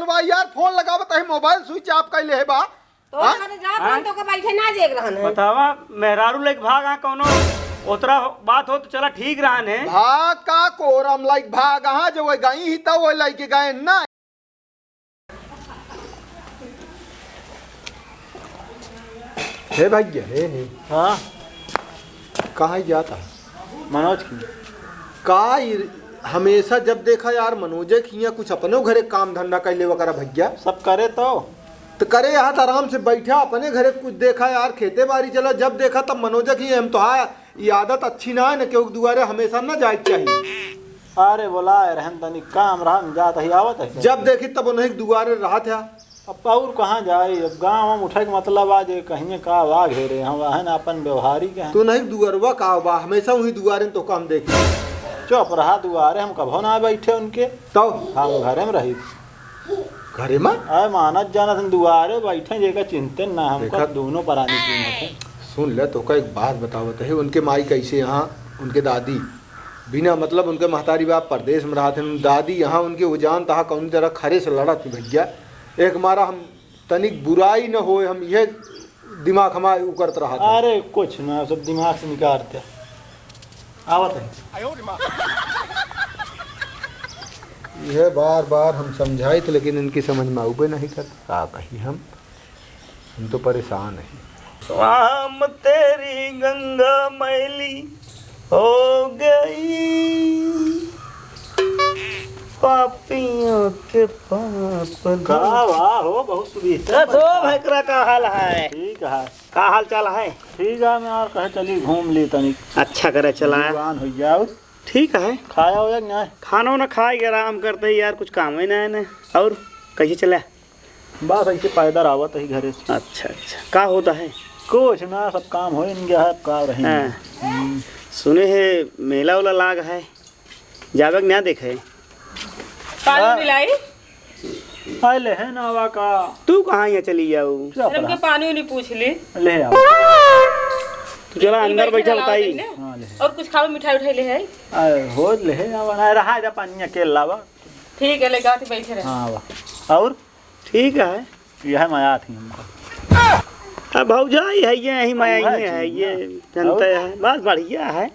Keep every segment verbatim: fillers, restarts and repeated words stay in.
बा यार, फोन लगावत है, मोबाइल स्विच ऑफ कइले है बा। तो हाँ? अगर जात हाँ? रहन तो का बैठे ना जेक रहन है। बतावा, मेहरारू लेके भाग, हाँ, कौनो ओतरा बात हो तो चला ठीक रहन है। भाग का कोरम लाइक भाग, हाँ, जो वही गई ही तो वही लाइके गए ना। हे भैया, हे, हे। हाँ। कहाँ जाता? मनोज की। का ई हमेशा जब देखा यार, मनोजे की यहाँ कुछ अपने घरे काम धंधा कैले वगैरह भैया। सब करे तो। तो करे यहाँ तो आराम से बैठा, अपने घरे कुछ देखा यार, खेते बाड़ी चला, जब देखा तब मनोजे की। हम तो हाँ, ये आदत अच्छी ना है ना, क्योंकि दुआरे हमेशा ना जाए के चाहिए। अरे बोला है, रहन तनी काम रहन जात ही आवत है। जब देखी तब उन्हें दुआरे रहत है। अब और कहाँ जाई? अब गाँव में उठे के मतलब आज कहीं का बा घेरे, हम रहन अपन व्यवहारी के हैं। तू नहीं दुआरवा का बा, हमेशा वही दुआरे तो काम देखी। चुप रहा दुआरे, हम कभो ना बैठे उनके। तो? हम घरे में रही। घरे में? अरे मानत जानत हम दुआरे बैठे, जेका चिंतन ना हमको देखा। दोनों परानी की मत है। सुन ले, तो का एक बात बतावत है, उनके माई कैसे यहाँ, उनके दादी बिना मतलब उनके महतारी बाप परदेस में रहत हैं, दादी यहाँ उनके उजान तहा कौनी तरह खरे से लड़त हैं भैया। एक मारा हम तनिक बुराई न होए, हम यह दिमाग हमार उकरत रहत है। अरे कुछ ना, सब दिमाग से निकालते आवत है। यह बार बार हम समझाइत, लेकिन इनकी समझ में आउबे नहीं करत। का कही हम? हम तो परेशान हैं। स्वाम तेरी गंगा मैली हो गई, पापियों के पाप का वाह हो, बहुत सुविधा। का हाल है? ठीक है। का हाल चाल है? ठीक है, मैं और कहे चली घूम ली तनिक। अच्छा करे चला। जवान हो जाओ। ठीक है। खाया हो या नहीं? खाना वाना खाए के आराम करते ही यार, कुछ काम ही ना है ना। और कैसे चला? बस ऐसे पैदल आवत ही घरे से। अच्छा, अच्छा। का होता है? कुछ ना, सब काम हो इन गया है, अब का रही। हाँ। हम्म। सुने है मेला वाला लाग है, जावे के ना देखे? पानी हाँ। मिलाई? आए ले है ना आवा का। तू कहाँ यहाँ चली जाऊ? क्या अरे, हमके पता? पानी उनी पूछ ली। ले आओ। तू चला अंदर बैठा बताई। हाँ, ले। और कुछ खाओ, मिठाई उठाई ले है? अरे, हो ले है, आवा ना रहा जा पानी अकेला लावा। ठीक है, ले जाती बैठे रहे। हाँ, वाह। और? ठीक है। यह मया थी हमको। अब भौजाई है ये, यही मया ही है, ये जनता है। बस बढ़िया है।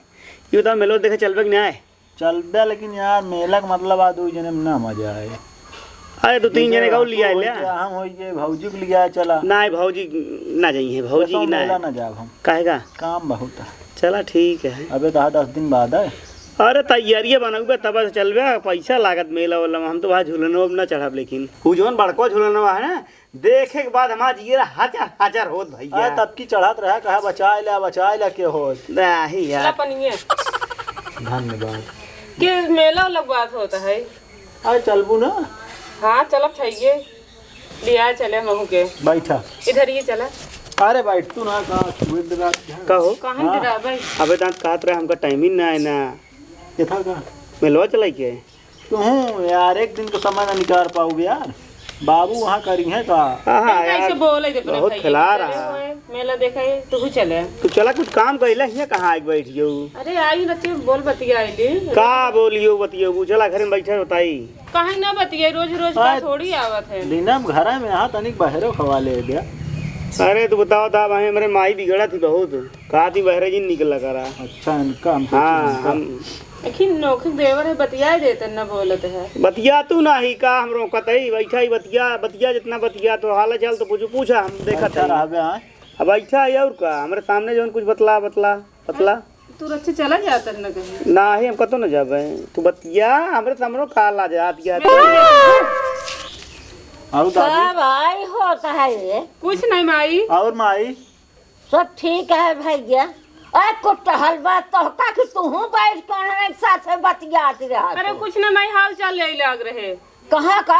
ये तो मेलो देखे चलबे कि नहीं आए? चलबे, लेकिन यार मेला का मतलब आ दो जने में ना मजा आए। अरे दो तीन जने का लिया ले। हम हो ये भौजी को लिया चला। ना भौजी ना जाइए, भौजी की ना। मेला ना जाब हम। काहे का? काम बहुत है। चला ठीक है। अबे तो दस दिन बाद है। अरे तैयारियाँ बनउबे तब से चलबे, पैसा लागत मेला वाला में। हम तो वहाँ झूलनो अब ना चढ़ब, लेकिन उ जौन बड़को झूलनवा है ना, देखे के बाद हमार जियरा हाचर हाचर होत भैया। अरे तब की चढ़त रहा, कहा बचाए ला बचाए ला के होत। नहीं यार। चला पनिया। धन्यवाद। के मेला वाला बात होता है। अरे चलबू ना? हाँ चलब चाहिए। लिया चले महू के। बैठा। इधर ये चला। अरे बैठ तू ना, का छुए दे रात है। का हो? कहाँ हाँ। डराबै? अबे दांत काट रहे, हमका टाइम ही ना है ना। ये था का? मेलवा चलाई के? तू हूँ यार, एक दिन का समय ना निकाल पाऊबे यार। बाबू वहाँ करी है का? हाँ, हाँ, ऐसे यार, बोले दे अपने बहुत भाई खिला के, रहा। चले हुए, मेला देखे, तू चले। तू चला कुछ काम कइला, हियाँ कहाँ आके बैठ जाऊ? अरे आई बच्चे, बोल बतिया आइली। का बोलियो बतियो, चला घर में बैठे बताई। काहे ना बतिये, रोज रोज का अरे, थोड़ी आवत है। दिनम घरा में यहाँ तनिक बहरो खवा ले गया। अरे तू बताओ ता भाई, हमरे माई बिगड़त ही बहुत, कहा थी बहरे जिन निकल करा। अच्छा, इनका हम हाँ, इनका। हम लेकिन नोखिक देवर है, बतियाए देते न बोलत है। बतिया तू ना ही का, हम रोकत है, बैठा ही बतिया, बतिया जितना बतिया तो हाल चाल तो पूछू, पूछा हम देखत अच्छा, है। रहबे, हाँ। अब बैठा है और का, हमरे सामने जौन कुछ बतला, बतला, बतला। तू रच्चे चला जाता न कहीं। नाही, हम कतो न जाबे। तू बतिया, हमरे से हमरो का लाज आत गया। और दादी? का भाई होता है ये? कुछ नहीं माई। और माई? सब ठीक है भैया। ए कुटहल बा तोहका कि तूहू बैठ के उन्हने के साथे बतियात रहत अरे हो। कुछ ना माई, हाल चाल ले लाग रहे। कहाँ का?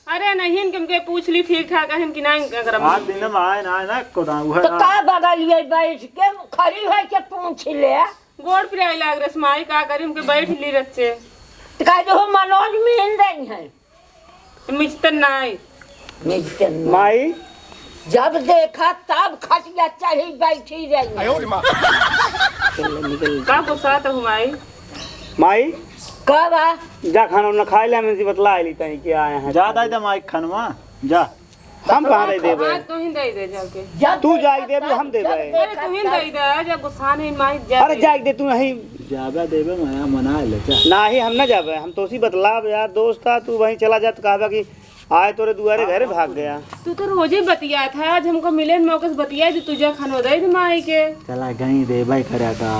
अरे नहीं, इनके, इनके पूछ ली ठीक ठाक है कि नहीं, अगर हम आज दिन में आए ना, आए ना, को ना, वो है तो ना। का बगलिए बैठ के खड़ी होइके पूछ ले। गोड़ पिराए लाग रस माई, का करी, उनके बैठ ली रच्चे। तो कह दो, मनोज मिल रही है। मिचतन नाई। मिचतन नाई। माई। जब देखा तब खटिया चढ़ी बैठी रही है। आयो रे माँ। चलो, निकल। का गुस्सा तो हूँ माई? माई। का बा? जा खाना उना खाइ ले, हमसे बतलाइ ली तनी कि आए हैं। जा दाई दे माई खनवा, जा। हम कहाँ दे देबे? आज तू ही दे दे जाके। जा तू तू जाके दे दे, हम देबे। अरे तू ही दे दे, जब गुस्सा नहीं माई जा अरे दे। जाए दे तू नहीं। जाबे देबे, मया मना ले जा। नाही, हम ना जाबे, हम तोसी बतलाब यार, दोस्त आ, तू वहीं चला जा, तो कहबा कि आए तोरे दुआरे घरे भाग गया। तू तो रोजे बतियात है, आज हमको मिले मौके से बतिया दे, तू जा खाना दे दे माई के। चला गई देबे करे का।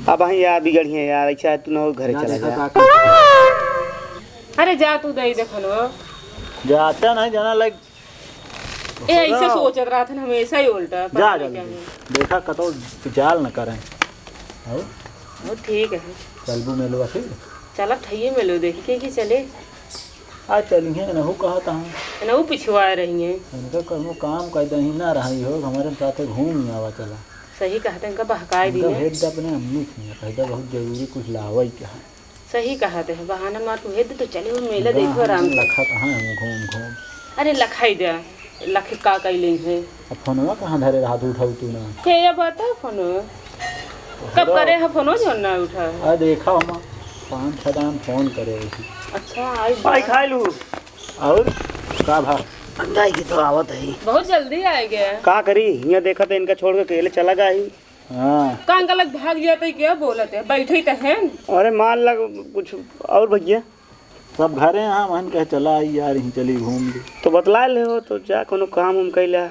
अब वहीं यार बिगड़िए यार, ऐसा है तू ना हो घरे ना चला देखा जा। का कर अरे जा तू दे दे खाना। जाता नहीं जाना लाइक ए, ऐसे सोचत रहत हन, हमेशा ही उल्टा, पता जा नहीं जल्दी। क्या है। देखा कतो जाल न करें। हो? वो ठीक है। चलबू मेलवा ठीक? चला ठइये मेलो देखी के कि चले। आ चलिए ना हो कहा था। ना वो पिछुआ रही हैं। इनका कौनो काम कर दही ना रही हो, हमारे साथे घूम आवा चला। सही कहते हैं, इनका बहकाए दी इनका ना। भेज दे अपने अम्मी से, कह दे बहुत जरूरी कुछ लावे के है। सही कहत है, बहाना मार तू हेद तो चले हो मेला देखो आराम से। लखत हाँ हम घूम घूम। अरे लखाई दे, लख का कइले है? अब फोनवा कहाँ धरे रहा तू उठाऊ तू ना। हे या बता फोन। कब करे है फोनो जो ना उठा है? आ देखा हम पाँच छह दान फोन करे उठी। अच्छा आई भाई बा। खाए लू। और का भा? अंदाई की तो आवत है। बहुत जल्दी आए गया। का करी, यहाँ देखा तो इनका छोड़ के अकेले चला गया ही। हाँ। का अंकल लग भाग जाते क्या बोलत है? बैठे ही तो हैं। अरे मान लग कुछ और भैया। सब घरे हैं, मन कहे चला आई यार, यहीं चली घूम ली। तो बतला ले हो तो जा कोनो काम उम कैला।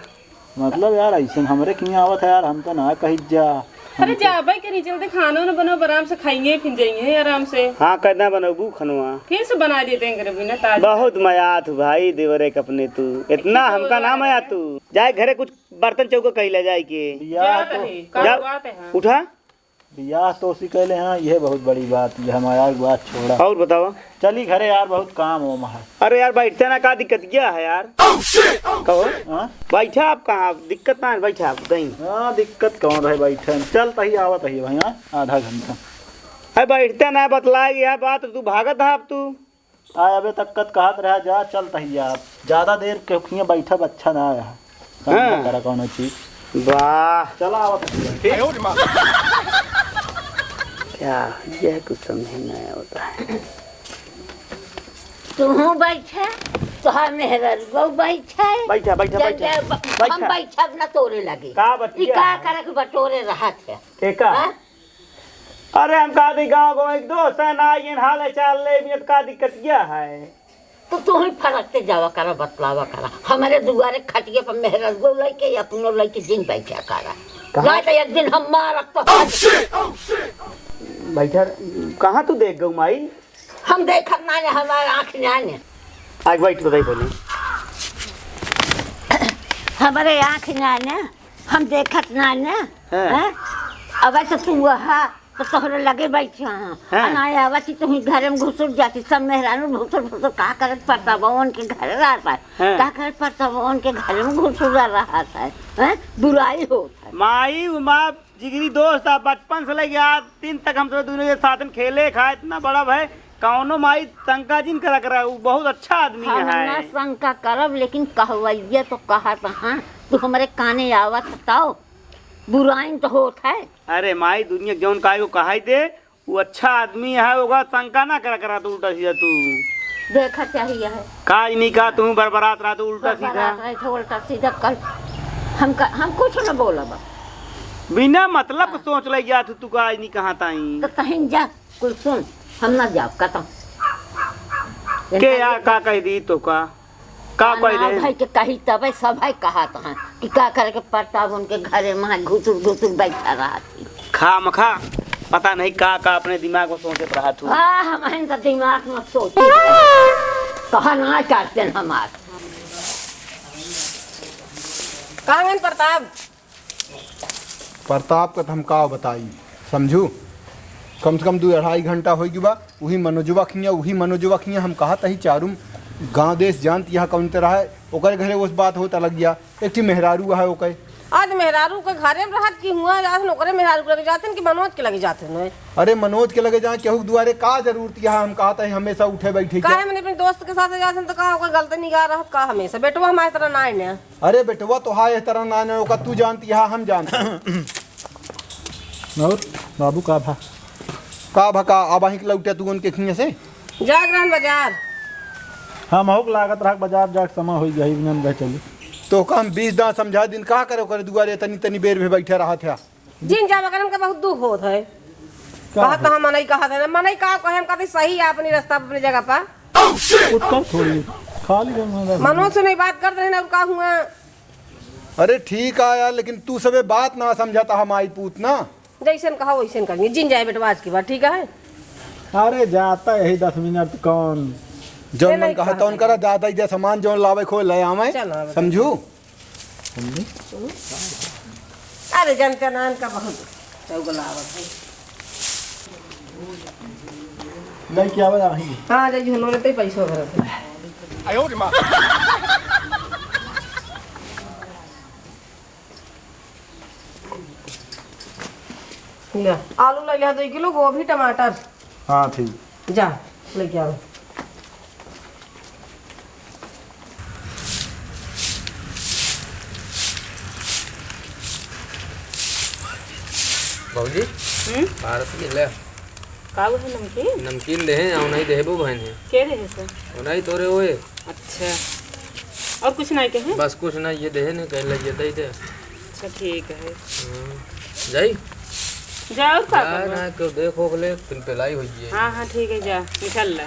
मतलब यार ऐसे हमरे किया आवत है यार, हम तो ना कही जा। अरे जाबे के नहीं चलते, खाना ना बनाओ, आराम से खाएंगे फिर जाएंगे आराम से। हाँ, कितना बनबू खनवा? फिर से बना देते हैं घर बिना ताज। बहुत मयात हो भाई देवरे के अपने तू, इतना हमका ना मया तू। जाए घरे कुछ बर्तन चौका कइला जाए के। बियाह जात तो है, का जाओ, बात है, हाँ। उठा। बियाह तो उसी कहले हाँ, यह बहुत बड़ी बात, यह हमारा बात छोड़ा। और बतावा। चली घरे यार, बहुत काम हो है। अरे यार, बैठते ना, का दिक्कत क्या है यार? कहो। हाँ? बैठा आप कहाँ, दिक्कत ना है, बैठा आप कहीं। हाँ, दिक्कत कौन रहे बैठे, चल तही आवत ही भाई, हाँ, आधा घंटा। अरे बैठते ना, बतलाए यह बात, तू भागत है अब तू। आ अबे तक कत कहत रहा, जा चल तहिया। ज्यादा देर के हुए बैठब अच्छा ना आया। काम हाँ। ना करा कौनो चीज। वाह। चला आवत है, ठीक? क्या, यह कुछ समझ में नहीं होता है। तू बैठे, तोहार मेहररुआ बैठे। बैठा, बैठा, जब बैठा। जब हम बैठा। बैठब ना तोरे लगे। का बतिया ई का है? करे के बटोरे रहत है? के का? हाँ? अरे हम कहा थी गाँव गाँव एक दोस्त है ना, ये हाल है चाल ले, इतनी का दिक्कत क्या है? तो तू ही फरकते जावा करा, बतलावा करा। हमारे दुआरे खटिया पर मेहररुआ लइके या अपनो लइके जिन बैठा करा। कहाँ? ना तो एक दिन हम मारब तो बैठा, कहाँ तू देख गऊ माई? हम देखत ना ने, हमारे आँख ना ने। आज बैठ बताई बोली। हमारे आँख ना ने, हम देखत ना ने। हाँ। हैं? अब ऐसे तू वहा तो तोहरे लगे बैठे हैं। हाँ। अनाए आवत ही तुही घरे में घुसुर जाती, सब मेहरारू भुसुर भुसुर का करत परतावन के घरे रहत है। हाँ। का करत परतावन के घरे में घुसुर रहत है। हैं? बुराई होत है। माई, वो माँ जिगरी दोस्त आ, बचपन से लेके आज दिन तक हम सब दोनों के साथ में खेले खाए, इतना बड़ा भय, कौनो माई शंका जिन करा करा, वो बहुत अच्छा आदमी हम है। ना शंका करब, लेकिन कहवैया तो कहत हाँ, तू हमरे काने आवत हताओ, बुराइन तो होत है। अरे माई, दुनिया के जौन काहे को कहाई दे, वो अच्छा आदमी है, ओका शंका ना करा करा तू उल्टा सीधा तू। देखा चाहिए है। काज नहीं कहा तू बरबरात रहा तू उल्टा सीधा। बरबरात रहे थे उल्टा सीधा कल। हम का, हम कुछ न बोलब। बिना मतलब के सोच ले जा तू, तू काज नहीं कहा ताई। तो कहीं जा, कुल सुन, हम ना जाब, खत्म। के यार का कह दी तो का? का कह अनाथ दे? है के कही तबे सब है कहत हैं कि का करे के परताप उनके घरे में घुसुर घुसुर बैठा रहत ही। खामखा पता नहीं का का अपने दिमाग में सोचत रहत हूँ। हाँ, हम हैं तो दिमाग में सोची। कहा ना करते हैं हमार। कहाँ गए परताप? परताप का तो हम का बताई, समझू? कम से कम दू अढ़ाई घंटा होइ गई बा, उही मनोजवा खिया, उही मनोजवा खिया। हम कहत ही चारू गाँव देश जानत यहाँ कौन तरह है, ओकरे घरे उस बात होत अलग गया। एक ठी मेहरारू है ओकरे। आज मेहरारू के घरे में रहत कि हुआ जात हन, ओकरे मेहरारू के लगे जात हन कि मनोज के लगे जात हन? अरे मनोज के लगे जाए, केहू के दुआरे का जरूरत यहाँ? हम कहत ही हमेशा उठे बैठे के। काहे मने अपने दोस्त के साथ जात हन तो का ओकर गलत निगाह रहत का? हमेशा बेटवा हमारे तरह ना है ने। अरे बेटवा तो हाय तरह ना ने, ओका तू जानती है, हम जानते हैं। और बाबू का भा? का भा का, अब अहीं के लौटे तू उनके खिया से? जाग रहन बाजार। हम होक लागत रहा बाजार जाके समा होई गई, बिना गए चली। तो का हम बीस दांत समझा दिन का करे, करे दुआरे तनी, तनी बेर में बैठे रहा था। जिन जाब करन का बहुत दुख होत है। का कहत है? हम मनई कहत है ना, मनई का कहे, हम कहते सही है अपनी रास्ता अपनी जगह पर। उत्तर थोड़ी खाली जगह में रह मनो से नहीं बात करत रहे ना, और का हुआ? अरे ठीक है यार, लेकिन तू सबे बात ना समझाता हम आई पूत ना। जैसन कहा वैसन करेंगे, जिन जाए बेटवा आज की बात, ठीक है? अरे जाता यही दस मिनट कौन? जौन ले मन नहीं कहा कहत तौन है। करा, जाता ही जा सामान जौन लावे खोए ले आवे, चल, हाँ, समझू? अरे जनते नान का बहुत चौगुला आवत है। नहीं क्या बता भाई? हाँ, जय झूलो लेते ही पैसो भरत है। ले, आलू ले लिया दो किलो, गोभी, टमाटर। हाँ, ठीक। जा, लेके आओ। भौजी, हम्म? पारस के ले। का वो है नमकीन? नमकीन देहे, औ नहीं देहे वो बहन है। के देहे से? वो नहीं तोरे ओए। अच्छा। और कुछ नहीं कहे? बस कुछ नहीं, ये देहे नहीं, कहे लग जाता ही दे। अच्छा, ठीक है। हाँ। जाई? जा, और का जा करबा? ना, क्यों देखो, बोले, पिलपिलाई हो गई है। हाँ, हाँ, ठीक है, जा, निकल ला।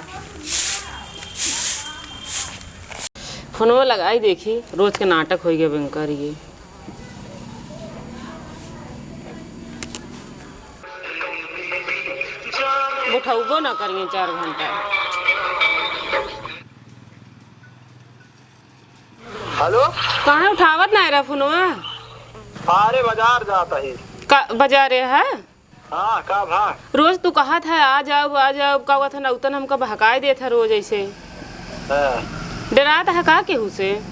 फोनवा लगाई देखी, रोज के नाटक होई गए बेंकर ये। उठौबो ना करिए चार घंटा। हेलो। काहे उठावत ना रहा फोनवा? अरे बाजार जाता ही। का बाजारे है? हाँ, का भा? रोज तू कहत है, "आ जाओ, आ जाओ," का कहत है ना, उतन हमका बहकाए देत है रोज ऐसे। हाँ। डरात है का केहू से?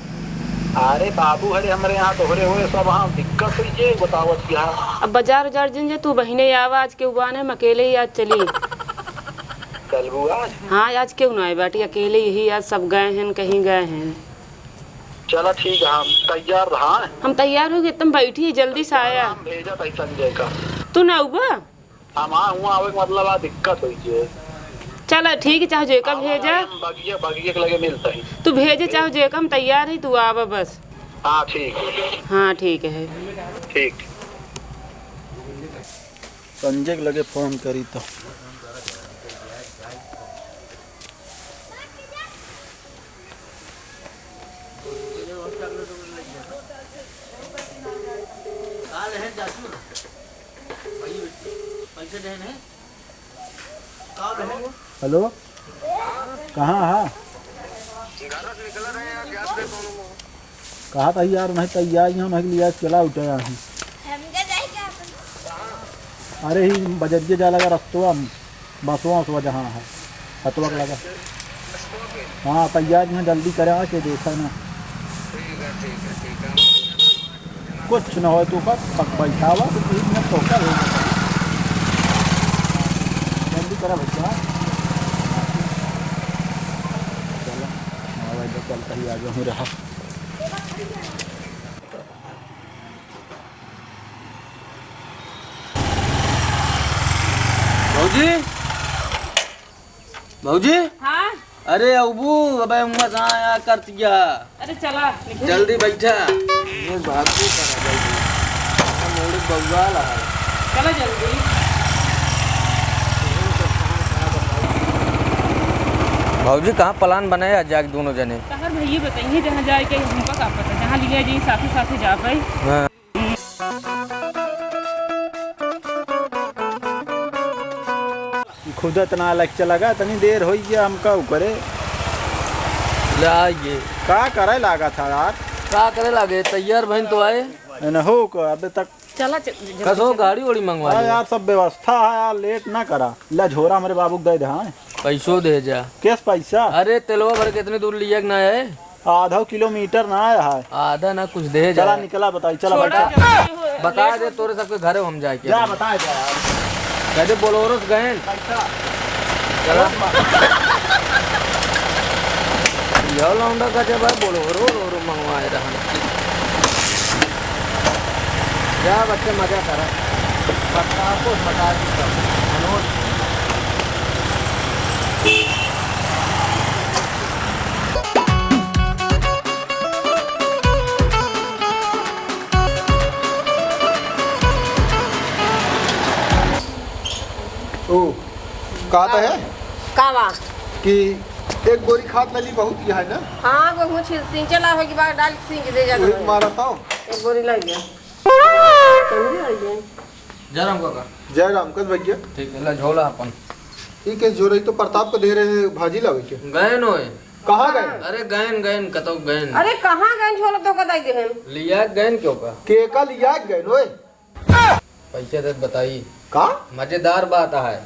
अरे बाबू, अरे हमरे यहाँ तोहरे होए सब, हाँ, दिक्कत हुई जे बतावत क्या? अब बाजार उजार जिन जे तू बहिने आवा, आज केहू बाने, हम अकेले ही आज चली। चलबू आज? हाँ, आज केहू ना आए बाटी, अकेले यही आज सब गए हैं, कहीं गए हैं। चला ठीक है, हम तैयार रहा। हम तैयार हो गए, तुम बैठी, जल्दी से आया। हम भेजा था संजय का। तू ना उबा? हम आ, हुआ आवे के मतलब आ दिक्कत होई जे। चला ठीक है, चाहे जेका हम भेजा। हम बगिया, बगिया के लगे मिलता ही। तू भेजे चाहे जेका, हम तैयार ही, तू आवा बस। हाँ, ठीक। हाँ, ठीक है। ठीक। संजय के लगे फोन करी तो। हेलो, कहाँ है? कहा था यार, नहीं तैयार ही हम अगली आज चला उठे यहाँ। अरे ही बजरिया जा लगा रस्तवा में। बसवा, बसवा जहाँ है, हतवा के लगा। हाँ, तैयार यहाँ जल्दी करे, आके देखा ना। ठीक है, ठीक है, ठीक है। कुछ न हो, तू बस पक बैठा हुआ, तो तीन मिनट तो क्या हो गया? जल्दी करा भैया। चलो, हाँ भाई, तो चलता ही आ जाऊँ रहा। भौजी, भौजी। हाँ। अरे अबू, अबे उम्मा कहाँ आया करतिया? अरे चला, निकल। जल्दी बैठा। ये भाग के करा जल्दी। हम मोड़ बउआ ला। चला जल्दी। भौजी, कहाँ plan बनाए आज जाके दोनों जने? तहर भैया बताइए जहाँ जाए के, हमका का पता, जहाँ लिया जाए साथे साथे जा पाए। हाँ। खुद इतना अलग चला गया, इतनी देर होई गया हमका ऊपरे। ले आइए। का करे लागा था यार? का करे लागे? तैयार भइन तो आए। न हो को अबे तक। चला, च-, जल्दी कसो चला। गाड़ी ओड़ी मंगवा हाँ ले। यार, सब व्यवस्था है यार, late ना करा। ला झोरा हमरे बाबू के दे दे, हाँ। पैसो दे जा। कैस पैसा? अरे तेलवा भर के इतनी दूर लिया के ना है। आधा किलोमीटर ना आया है। आधा ना, कुछ दे जा। चला निकला, बताई, चला छोड़ा बैठा। जा, नहीं हो, बता late दे, हो। तोरे सबके घरे हम जाके। जा, बता दे यार। कह दे Bolero से गए। पैसा। चला। यह लौंडा का जब है Bolero, Bolero मंगवाए रहन। जा बच्चे मजा करा। बता को बता दी सब। मनोज। ओ, कहत है का बा? कि एक बोरी खाद लली बहुत किया है ना? हाँ, गेहूँ छी-, सींचे ला होगी बार डाल के सींच दे जात वही रहे। मारा था। एक बोरी लग गया। समझे भैया? जय राम काका। जय राम, कस भैया? ठीक है, ला झोला अपन। ई के झोरई तो प्रताप को दे रहे हैं भाजी लावे के। गए नोए। कहाँ गए? अरे गएन, गएन, कतौ गएन। अरे कहाँ गएन, झोला तो कदाई देहन। लिया गएन क्यों का? के का लिया गए नोए? पैसे दे बताई। का? मजेदार बात है।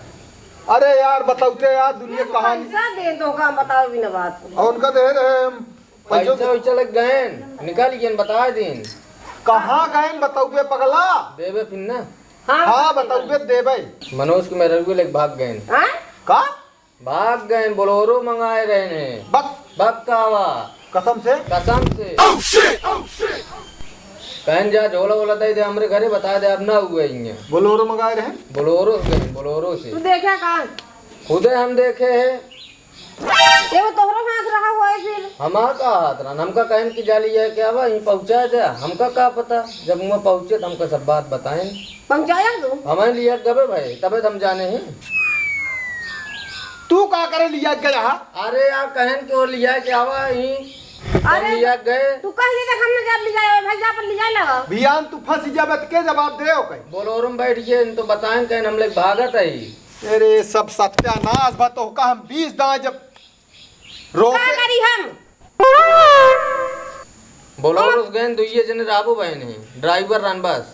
अरे यार, बताओ के यार, दुनिया कहाँ पैसा दे दो का, बताओ बिना बात। और उनका दे रहे हम पैसो। पैसा वैसा लग गए, निकाल गए, बता दिन। कहाँ गए बताओ बे पगला? देबे फिर ना। हाँ, हाँ, बताओ बे देबे। मनोज के मेहररुए लेके भाग गए। हाँ? का? भाग गए, बोलोरो मंगाए रहे ने। बक। बक का आवा। कसम से? कसम से। Oh, shit! Oh, shit! कहन जा, झोला वोला दे दे, हमरे घरे बता दे, अब ना हुए इहाँ। बोलोरो मंगाए रहे? बोलोरो से गए, बोलोरो से। तू देखे का? खुदे हम देखे है। ये वो तोहरो हाथ रहा हुआ है फिर। हमार का हाथ रहा? हमका कहन की जाली है क्या बा, यहीं पहुँचा दे, हमका का पता, जब वहाँ पहुँचे तो हमका सब बात बताएं। पहुँचाया तू? हमें लिया गबे भाई, तबे तो हम जाने हैं। तू का करे लिया गया हा? अरे यार, कहन के वो लिया के आवा ही। अरे, लिया गए। तू कह दे, हम ना जब लिया, भाई जा पर लिया लगा। बियान तू फंस जाबे त के जवाब दे ओके? बोलोरो में बैठ के इन तो बताएं, कहन हम लोग भागत है। अरे सब सत्यानाश बा, तो का हम बीस दांत जब रोके का करी हम? बोलोरो से गए, दुइये जने रहबो बहन है, ड्राइवर रहन बस।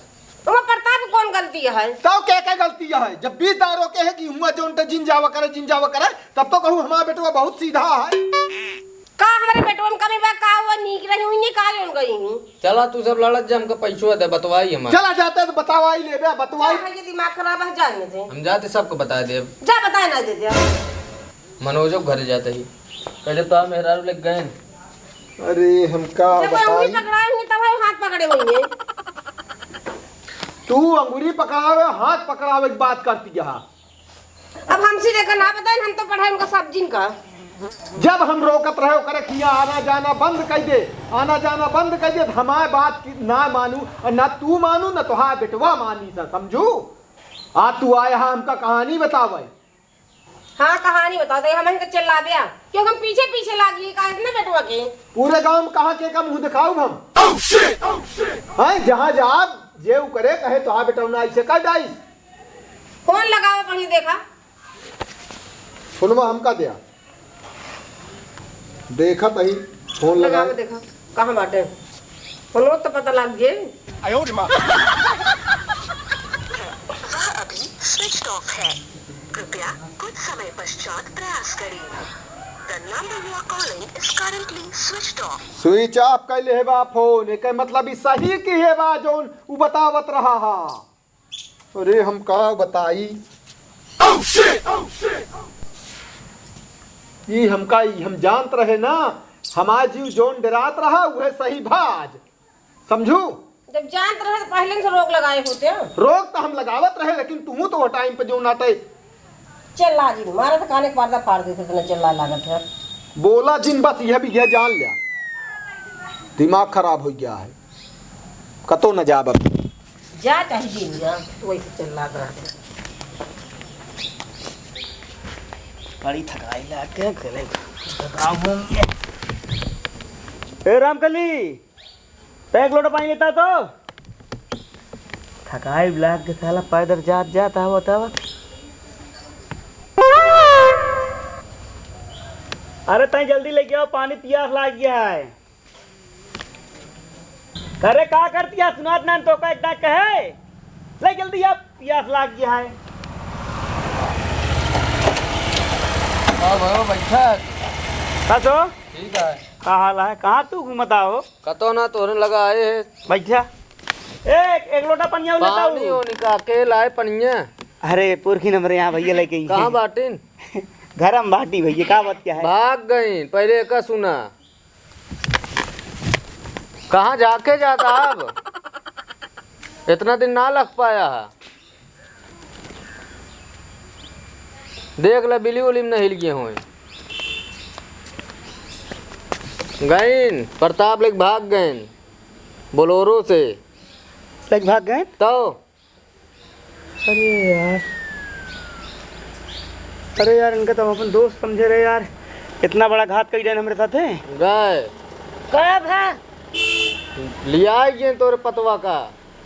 ओमा प्रताप कौन गलती है? तब के के गलती है? जब बीस दांत रोके है कि हुआ जोन त जिन जावा करे, जिन जावा करे, तब तो कहूँ हमारा बेटवा बहुत सीधा है। का हमारे बेटवा में कमी बा? का वो नीक रही हुई नहीं, का जोन गई हुई? चला तू सब लड़त जा, हमका पैसवा दे, बतवाई हमार। चला जाते तो बतवाई लेबे, बतवाई। जा, ये दिमाग खराब है, जाने दे। हम जाते सबको बता देब। जा, बताए ना दे दे। मनोजो के घरे जाते ही। कहे तो मेहरारू लेके गए। अरे, हम का जब अंगुरी बताई? पकड़ाए होंगे, तब हम हाथ पकड़े होंगे। तू अंगुरी पकड़ावे, हाथ पकड़ावे की बात करती है। अब हमसे लेकर ना बताए, हम तो पढ़ाए उनका सब जिन का। जब हम रोकत रहे ओकरे किया आना जाना बंद कर दे, आना जाना बंद कर दे, तो हमारे बात की ना मानू, और ना तू मानू, ना तोहार बेटवा मानी सा, समझू? आ तू आया है हमका कहानी बतावे। हाँ, कहानी बता दे, हम इनके चिल्ला दिया, क्योंकि हम पीछे पीछे लागी, का इतना बेटवा के? पूरे गांव में कहाँ के का मुंह दिखाऊ हम? Oh, shit! Oh, shit! हाँ, जहाँ जाब, जे उ करे, कहे तो हाँ बेटा, उन्हें ऐसे कर डाइस। फोन लगाओ, पहले देखा। फोनवा हमका दिया। देखा तही, फोन लगाओ, लगाए। देखा, कहाँ बाटे? फोनो तो पता लग गए। वह अभी switched off है। कृपया कुछ समय पश्चात प्रयास करें। The number you are calling is currently switched off. Switch off कैले है बा फोन, एकर मतलब ई सही की है बा जौन उ बतावत रहा हा। अरे हम का बताई? Oh, shit! Oh, shit! ई हमका, ई हम जानत रहे ना, हमार जीव जौन डरात रहा, उहे सही भा आज। समझू? जब जानत रहे तो पहले से रोक लगाए होते। रोक तो हम लगावत रहे, लेकिन तुहू तो वो टाइम पे जो नाटे। चिल्ला जिन, मारा तो काने के पर्दा फाड़ देते, इतना चिल्ला लागत है। बोला जिन, बस यह भी यह जान लिया, दिमाग खराब हो गया है, कतो न जाब अब। जा चाहे जिन जा, तू ऐसे चिल्लात रहे। बड़ी थकाई लाग के गले खराब होंगे। ए रामकली, तै एक लोटा पानी लेता तो? थकाई लाग के साला पैदल जात जात आवत आवत। अरे तै जल्दी लेके आओ, पानी पियास लाग गया है। अरे का करती है, सुनात ना तो का इतना कहे? ले जल्दी आ, पियास लाग गया है। हाँ भाई, बैठा है। का सो? ठीक है। का हाल है? कहाँ तू घूमत आहो? कतो ना, तोरे लगा आए हैं। बैठा। ए, एक लोटा पनिया लेता पानी हूँ। हो निका के लाए पनिया। अरे, पुरखी नंबर यहाँ भैया लेके आई कहाँ हैं। बाटिन? घर हम बाटी भैया, का बात क्या है? भाग गई, पहले का सुना। कहाँ जाके जाता अब? इतना दिन ना लग पाया है। देख ले, बिली उली में न हिल गए होए। गइन, प्रताप लेके भाग गइन, बोलोरो से। लेके भाग गइन? तो? अरे यार, अरे यार, इनका तो हम अपन दोस्त समझे रहे यार, इतना बड़ा घात कइ देन हमरे साथे। गए। कब है? लियाई गए तोरे पतवा का।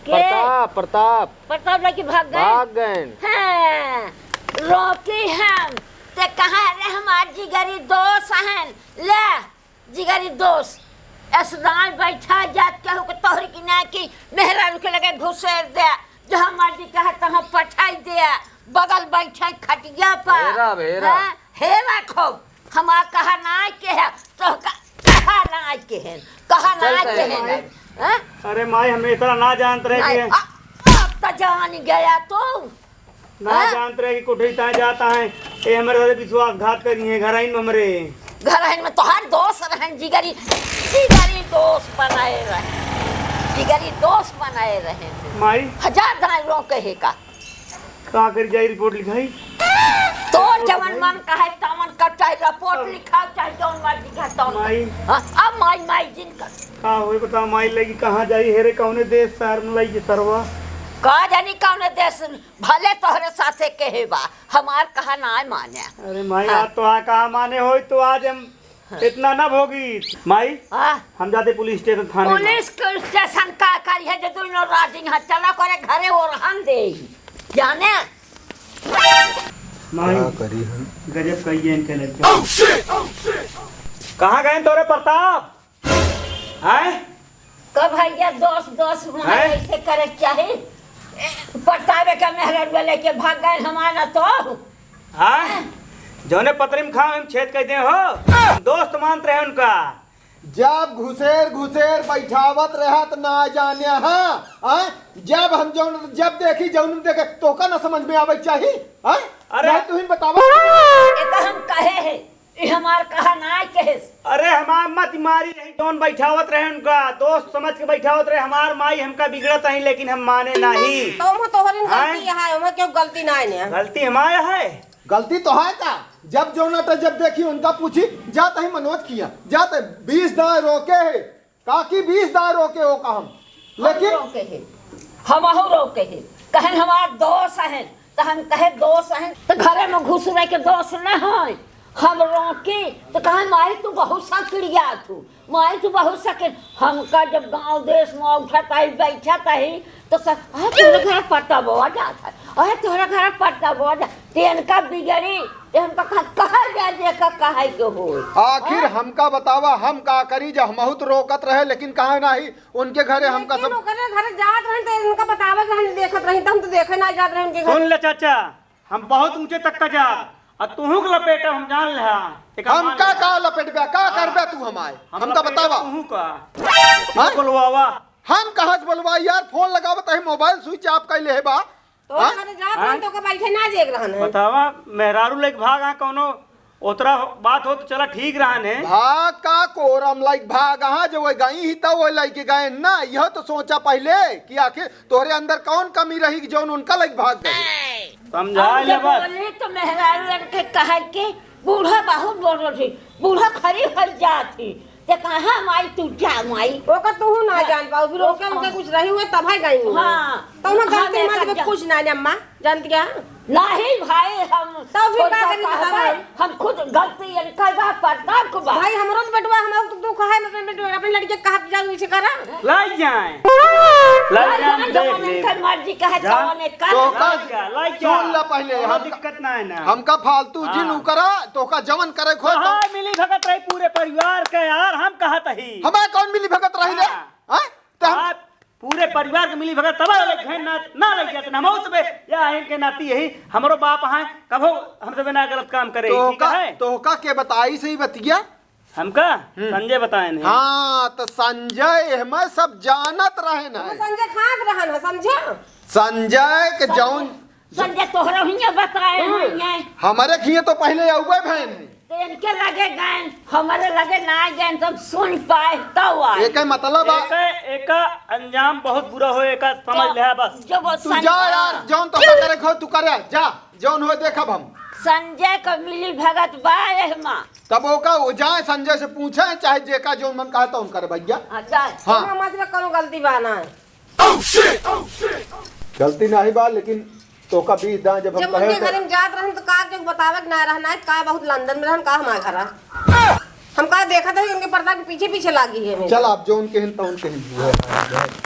के? प्रताप, प्रताप। प्रताप लेके भाग गए? भाग गए। हाँ, रोकी हम। ते कहा रे हमार जिगरी दोस्त हन। ले, जिगरी दोस्त, ऐसदाई बैठा जात केहू के तोहरी की ना कि मेहरारू के लगे घुसेर दे, जहाँ मर्जी कहे तहाँ पठाई दे, बगल बैठे खटिया पर। हेरा, हेरा। हाँ, हेरा खूब। हमार कहा नाई के है, तोहका कहा नाई के है, कहा चल नाई के सही है। माई। हाँ? अरे माई, हम इतना ना जानत रहे नाई, कि आ, अब तो जान गया तू। ना हाँ? जानत रहे कि कुठे ताए जाता है। ए, हमरे साथे विश्वासघात करी है, घरइन में हमरे। घरइन में तोहार दोस्त रहन, जिगरी, जिगरी दोस्त बनाए रहे, जिगरी दोस्त बनाए रहे। माई। हजार दाई रो कहे का। का करी जाई, रिपोर्ट लिखाई? तो जवन मन कहे तवन कर, चाहे रिपोर्ट लिखाओ, चाहे जौन मर्जी कहे तौन कर। माई। हाँ, अब माई, माई जिन कर। का होई बताओ, माई लगी कहाँ जाई, हेरे कौने देश शहर में लई के सरवा? का जानी कौने देश, भले तोहरे साथे केहे बा, हमार कहा ना माने। अरे माई, हाँ। आज तो आ कहा माने होई तो आज हम इतना ना भोगी। माई, हाँ। हम जाते पुलिस स्टेशन थाने में। पुलिस के स्टेशन का करी है जो दोनों राजी यहाँ चला करे घरे वो रहन दे। जाने? माई, का करी हम? गजब कही है इनके लड़के। कहाँ गए तोरे प्रताप? हैं? कब भैया दोस्त, दोस्त वहाँ हैं? ऐसे करे के चाही? प्रतापे का मेहररुआ लेके भाग गए हमारा तो। हैं? जौने पतरी में खाओ हम छेद कर दे हो, दोस्त मानत रहे उनका। जब घुसेर घुसेर बैठावत रहत ना जाने, हाँ, हाँ? जब हम जौन, जब देखी जौन देखे, तोका ना समझ में आवे के चाही, हाँ? अरे! नहीं, तू ही बतावा। ये तो हम कहे है, ई हमार कहा नाई कहेस। अरे हमार मत मारी रही, जौन बैठावत रहे उनका, दोस्त समझ के बैठावत रहे, हमार माई हमका बिगड़त रही, लेकिन हम माने नाही। तो हम तोहरी हैं? गलती है, हमें क्यों गलती ना है ने? गलती हमार है। गलती तो है का? जब जौना टा जब देखी उनका पूछी, जात ही मनोज किया, जात बीस दाएँ रोके है, काकी बीस दाएँ रोके हो का हम? हम लेकिन रोके है, हमहू रोके है, कहन हमार दोस्त है, तो हम कहे दोस्त है, तो घरे में घुस रह के दोस्त न है। हम रोकी, तो कहे माई तू बहुत सा किड़िया तू, माई तू बहुत सा किड़-, हमका जब गाँव देश में उठत आई, बैठत आई, तो सब, "अरे तोहरे घर पट्टा बोआ जात है, अरे तोहरे घर पट्टा बोआ जात।" ते इनका बिगड़ी, ते हमका कहा, कहा जाए, जेका कहे के होई। आखिर हैं? हमका बतावा, हम का करी, जब हमहू तो रोकत रहे, लेकिन कहा नाही, उनके घरे हमका लेकिन सब ओकरे घरे जात रहन, तो उनका बतावत रहन, देखत रहन, तो हम तो देखे ना जात रहन उनके घर। सुन ले चाचा, हम बहुत ऊंचे तक का जा, आ तुहू के लपेटे हम जान ले। हमका का लपेटबे, का करबे तू हमारे? हमका बतावा। तुहू का? हाँ? बोलवावा। हम कहाँ से बोलवा यार, फोन लगावत है, मोबाइल स्विच ऑफ कर ले है बा। तो हाँ? अरे जात रहन तो ओके बैठे ना देख रहन है। बतावा, मेहरारू लेके भाग आ कौनो ओतरा बात हो तो चला ठीक रहन है। भाग का कोरम लाइक भाग, हाँ, जो वो गई ही तो वो लेके गए ना, यह तो सोचा पहले कि आखिर तोहरे अंदर कौन कमी रही कि जौन उनका लाइक भाग गए। समझा हम ले जब बस। बोली तो मेहरारू लड़के कहे कि बूढ़ा बहुत बोल रही, बूढ़ा खड़ी हो जात ही। ते कहाँ माई तू जा माई? ओकर तू ना हाँ। जान पाऊ, फिर ओके, ओके कुछ रही हुए तब है गई हुए। हाँ। तो हम हाँ, गलती मैं मत कर जब जा। कुछ ना ने अम्मा, जानती क्या? नहीं भाई, हम तो भी छोटा का करी कहबे, बतावा। हम खुद गलती इनकर बा, प्रताप को बा। भाई, हमरो तो बेटवा, हमरो तो दुख है, मैं अपने बेटवा, अपने लड़के कहा जाऊ इसे करा। लाई जाए। लाई लाई जाए, जाए, देख जवन ले। इनकर मर्जी कहे, जा। तवन एक कर। तो लाई का जा, लाई जा। सुन ला पहले, कोनो हम दिक्कत ना है ना। हमका फालतू हाँ। जिन उकरा, तो का जवन करे खो तो तो। हाँ, मिली भगत रही पूरे परिवार का यार, हम कहा तही। हमारे कौन मिली भगत रही रे? हाँ। हाँ? तो हम आप पूरे परिवार के मिली भगत तब लग गए ना, ना लग गया ना मौत पे। या इनके नाती यही, हमरो बाप हैं, कभो हमसे बिना गलत काम करे, तो ठीक का, है? तो का के बताई सही बतिया? हमका हम्म। संजय बताए नहीं। हाँ, तो संजय हमें सब जानत रहे ना। संजय खात रहन है, समझा? संजय के संजय जौन संजय तोहरा हियाँ बताए हम्म। हैं, हैं। हमारे खिए तो पहले अउबे भैन है। तो इनके लगे गए, हमारे लगे ना गए, तो हम सुन पाए, तब आए। एके मतलब आ एका, एका अंजाम बहुत बुरा हो, एका समझ तो ले बस। जो वो तू संजय जा यार, जौन तो करे खो, तू करे, जा, जौन हो देखब हम। संजय का मिली भगत बा एहमा। तब ओका वो जाए, संजय से पूछे, चाहे जेका जौन मन कहा तौन करे भैया। हाँ, जाए। हाँ। एमा मत में कौनो गलती बा ना। गलती नहीं बा, लेकिन तोका बीस दाएं जब हम जब कहे उनके तो घर में जात रहन तो का के बतावे के ना रहना है, का बहुत लंदन में रहन, का हमारे घर आ। हम का देखत है उनके पर्दा के पीछे पीछे लागी है हमेशा। चल, आप जौन कहिन तौन कहिन।